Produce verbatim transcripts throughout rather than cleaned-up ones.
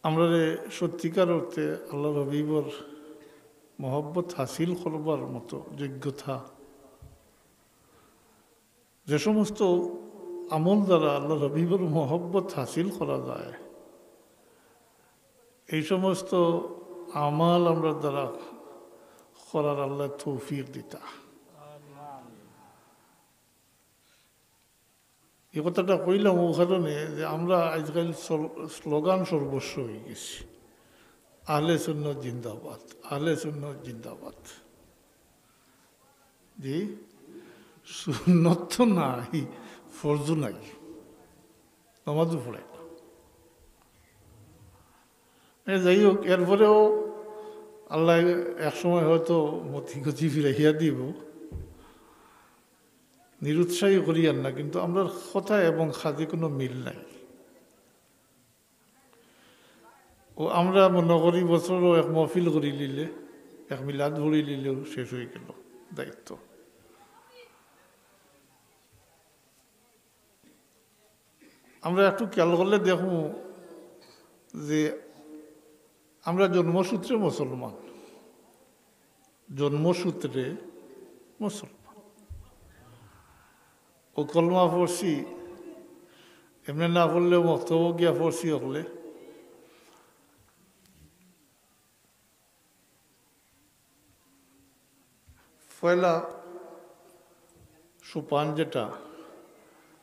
আমরারে সত্যিকার অর্থে আল্লাহর হাবিবর মহব্বত হাসিল করবার মতো যোগ্যতা, যে সমস্ত আমল দ্বারা আল্লাহর হাবিবর মহব্বত হাসিল করা যায়, এই সমস্ত আমাল আমরার দ্বারা করার আল্লাহ তৌফিক দিতা। এই কথাটা কইলাম ও কারণে যে আমরা আজকাল স্লো-, স্লোগান সর্বস্ব হয়ে গেছে, "আহলে সুন্নত জিন্দাবাদ, আহলে সুন্নত জিন্দাবাদ।" জি, সুন্নত তো নাই, ফরজও নাই, নামাজও পড়ে না। এ, যাই হোক, এরপরেও আল্লাহ এক সময় হয়তো মতি গতি ফিরাইয়া দিব। নিরুৎসাহী করিয়ার না, কিন্তু আমরার কথা এবং কাজে কোনো মিল নাই। ও আমরা মনে করি বছরও এক মহফিল করি নিলে, এক মিলাদ পড়ি নিলেও শেষ হয়ে গেল দায়িত্ব। আমরা একটু খেয়াল করলে দেখমু যে আমরা জন্মসূত্রে মুসলমান, জন্মসূত্রে মুসলমান। ও কলমা পড়ছি, এমনি না পড়লেও মক্তবো গিয়া পড়ছি হকলে। পয়লা সোপান যেটা,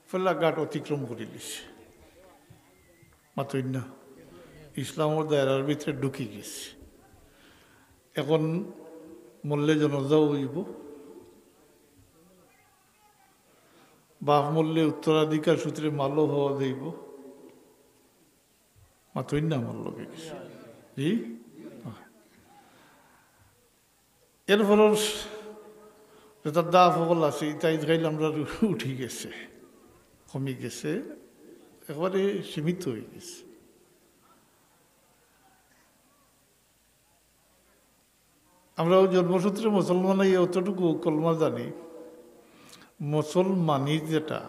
পয়লা ঘাট অতিক্রম করি লিছে। মাতইন না, ইসলামর দায়রার ভিতরে ঢুকি গেছে। এখন মরলে জানাজাও হইব, বাপ মরলে উত্তরাধিকার সূত্রে মালও হওয়া যাইব। মাতইন না আমার লগে কিছু। জি? এরপর যেটা দাফ হকল আছে, ইটা ইসরায়েল আমরা উঠি গেছে, কমি গেছে, একবারে সীমিত হয়ে গেছে। আমরা ওই জন্মসূত্রে মুসলমান, এই অতটুকু কলমা জানি, মুসলমানি যেটা,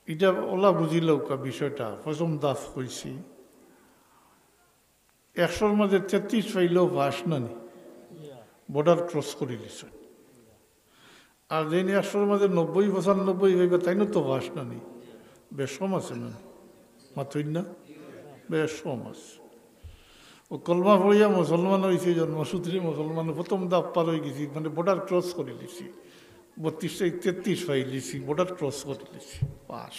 এটা ওলা বুঝিলউক্কা বিষয়টা। প্রথম দাফ কইছি, একশোর মাঝে তেত্রিশ পাইলেও পাস নানি, বর্ডার ক্রস করি দিছে। আর যেন একশোর মাঝে নব্বই পঁচানব্বই পাইবা, তাইনও তো পাস নানি, বেশ কম আছে নানি, মাতইন না, বেশ কম আছে। ও কলমা পড়িয়া মুসলমান হইছে, জন্মসূত্রে মুসলমান, প্রথম দাপ পার হয়ে গেছি, মানে বর্ডার ক্রস করে দিছি, বত্রিশ থেকে তেত্রিশ পাই দিছি, বর্ডার ক্রস করে দিছি, পাস।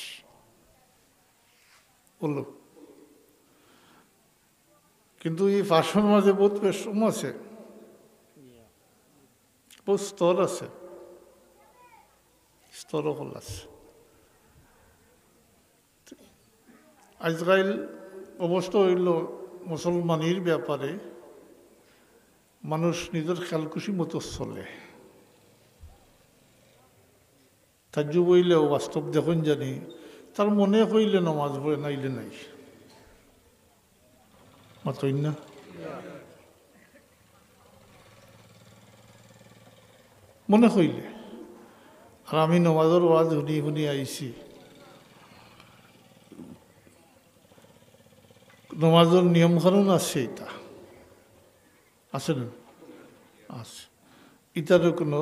বললো, কিন্তু এই পাসর মাঝে বহুত বেশ কম আছে, বহুত স্তর আছে, স্তর হকল আছে। আজকাল অবস্থা হইল, মুসলমানির ব্যাপারে মানুষ নিজের খেয়ালখুশি মতো চলে। তাজ্জুব হইলেও বাস্তব দেখইন জানি, তার মনে হইলে নামাজ পড়ে, নাইলে নাই। মাতইন না? মনে হইলে। আর আমি নমাজর ওয়াজ হুনি হুনি আইছি। নমাজর নিয়ম কানুন আছে, এটা আছে না? আছে। ইতারও কোনো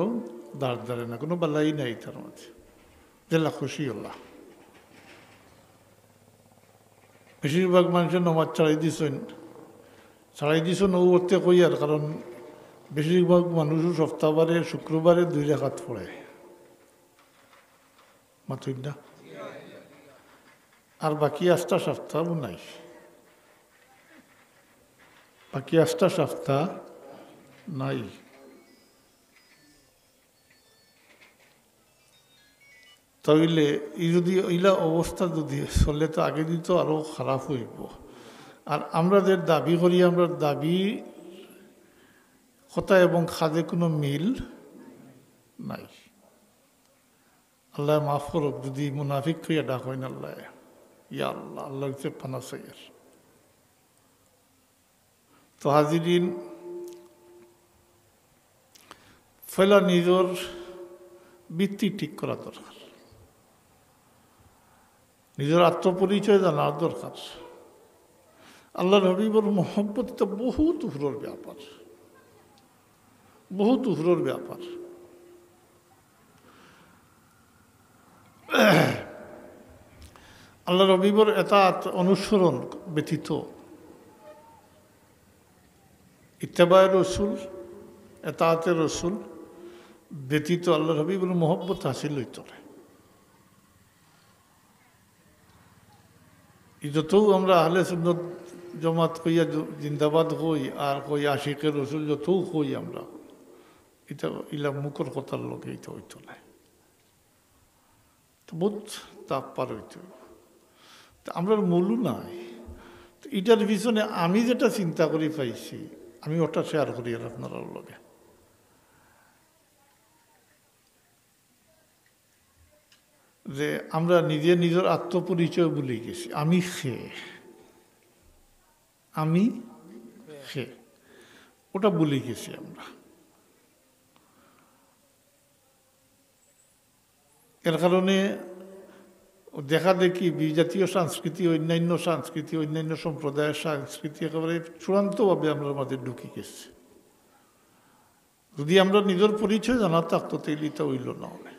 দাঁড় দাঁড়ে না, কোনো বালাই নাই ইতার মাঝে। যেলা খুশি আল্লাহ। বেশিরভাগ মানুষের নমাজ ছাড়াই দিছইন, ছাড়াই দিছইন ও অর্থে কইয়ার, কারণ বেশিরভাগ মানুষও সপ্তাহবারে, শুক্রবারে দুই রাকাত পড়ে। মাতইন না? আর বাকি আস্তা সপ্তাহ নাই, বাকি আস্তা সপ্তাহ নাই। তাইলে এই যদি ইলা অবস্থা যদি চলে, তো আগে দিন তো আরো খারাপ হইব। আর আমরা যে দাবি করি, আমরা দাবি কথা এবং কাজে কোনো মিল নাই। আল্লাহ মাফ করুক যদি মুনাফিক হইয়া ডাক হয় না আল্লাহ। ইয়া আল্লাহ, আল্লাহর কাছে পানা চাইয়ার। তো হাজিরিন, পয়লা নিজর ভিত্তি ঠিক করা দরকার। নিজর আত্মপরিচয় জানার দরকার। আল্লাহর হাবিবর মহব্বত ইটা বহুত উপরর ব্যাপার, বহুত উপরর ব্যাপার। আল্লাহর হাবিবর এতাআত অনুসরণ ব্যতীত, ইত্তেবায়ে রসুল, এতাআতে রসুল ব্যতীত আল্লাহর হাবিবর মহব্বত হাসিল অইতো নায়। ই যতউ আমরা আহলে সুন্নত জমাত কইয়া জ-, জিন্দাবাদ কই, আর কই আশিকে রসুল যতউ কই আমরা, ইটা ইলা মুখর কথার লগে ইটা অইতো নায়। তো বহুত তাপ পার অইতো অইবো। তো আমরার মূলও নাই। তো ইটার পিছনে আমি যেটা চিন্তা করি পাইছি, আমি ওটা শেয়ার করি আর আপনারার লগে। যে আমরা নিজে নিজর আত্মপরিচয় ভুলি গেছি। আমি খে, আমি খে, ওটা ভুলি গেছি আমরা। এর কারণে দেখা দেখি বিজাতীয় সংস্কৃতি, অন্যান্য সংস্কৃতি, অন্যান্য সম্প্রদায়ের সংস্কৃতি একেবারে চূড়ান্তভাবে আমরার মাঝে ঢুকি গেছে। যদি আমরা নিজর পরিচয় জানা থাকতো, তাইলে ইটা অইলো না অনে।